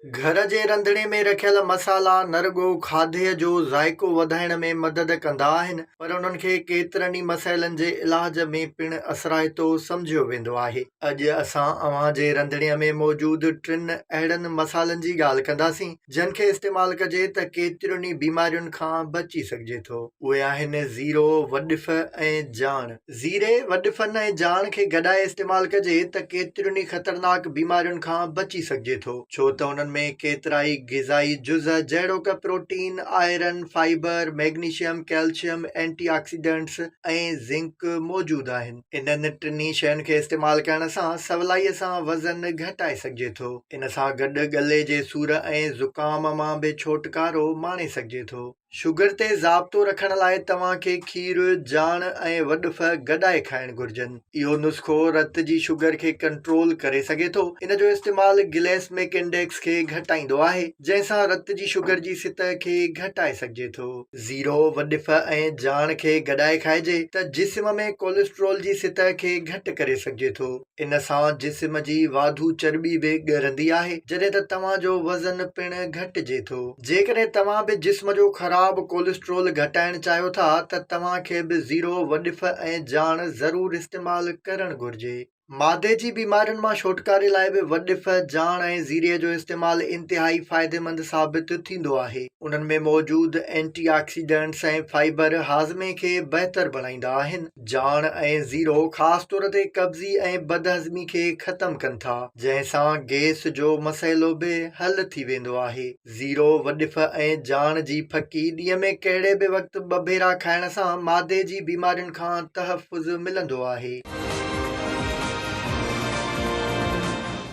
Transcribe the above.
گهر جي رنڌڻي ۾ رکيل مصالحا نه رڳو کاڌي جو ذائقو وڌائڻ ۾ مدد ڪندا آهن پر انهن کي ڪيترن ئي مسئلن جي علاج ۾ پڻ اثرائتو سمجهيو ويندو آهي. اڄ اسان اوهان جي رنڌڻي ۾ موجود ٽن اهڙن مصالحن جي ڳالهه ڪنداسين جن کي استعمال ڪجي ته ڪيترين ئي بيمارين کان بچي سگهجي ٿو. اهي آهن زيرو، وڏف ۽ جاڻ. زيري، وڏفن ۽ جاڻ کي گڏائي استعمال ڪجي ته ڪيترين ئي خطرناڪ بيمارين کان بچي سگهجي ٿو، ڇو ته انهن ۾ ڪيترائي غذائي جز جهڙوڪ protein, iron, fibre, magnesium, calcium, antioxidants ۽ zinc موجود آهن. انهن ٽنهي شين کي استعمال ڪرڻ سان سولائيء سان وزن گهٽائي سگهجي ٿو. ان سان گڏ ڳلي جي سور ۽ زڪام مان به ڇوٽڪارو ماڻي سگهجي ٿو. شگر تي ضابطو رکڻ لاء توهان کي کير، جاڻ ۽ وڏف گڏائي کائڻ گهرجن. اهو نسخو رت جي شگر کي ڪنٽرول ڪري سگهي ٿو. ان جو استعمال گليسمڪ انڊيڪس کي گهٽائيندو آهي، جنهن سان رت جي شگر جي سطح کي گهٽائي سگهجي ٿو. زيرو، وڏف ۽ جاڻ کي گڏائي کائجي ته جسم ۾ ڪوليسٽرول جي سطح کي گهٽ ڪري سگهجي ٿو. ان سان جسم جي واڌو چرٻي به ڳرندي آهي، جڏهن ته توهان جو وزن پڻ گهٽجي ٿو. جيڪڏهن توهان به جسم جو خراب ڪوليسٽرول گهٽائڻ چاهيو ٿا ته توهان کي به زيرو، وڏف ۽ جاڻ ضرور استعمال ڪرڻ گهرجي. معدي جي بيمارين مان ڇوٽڪاري لاء به وڏف، جاڻ ۽ زيري جو استعمال انتهائي فائديمند ثابت ٿيندو آهي. انهن ۾ موجود اينٽي آڪسيڊنٽس ۽ فائبر هاضمي کي بهتر بڻائيندا آهن. جاڻ ۽ زيرو خاص طور تي قبضي ۽ بدهضمي کي ختم ڪن ٿا، جنهن سان گيس جو مسئلو به حل ٿي ويندو آهي. زيرو، وڏف ۽ جاڻ جي ڦڪي ڏينهن ۾ ڪهڙي به وقت ٻه ڀيرا کائڻ سان معدي جي بيمارين کان تحفظ ملندو آهي.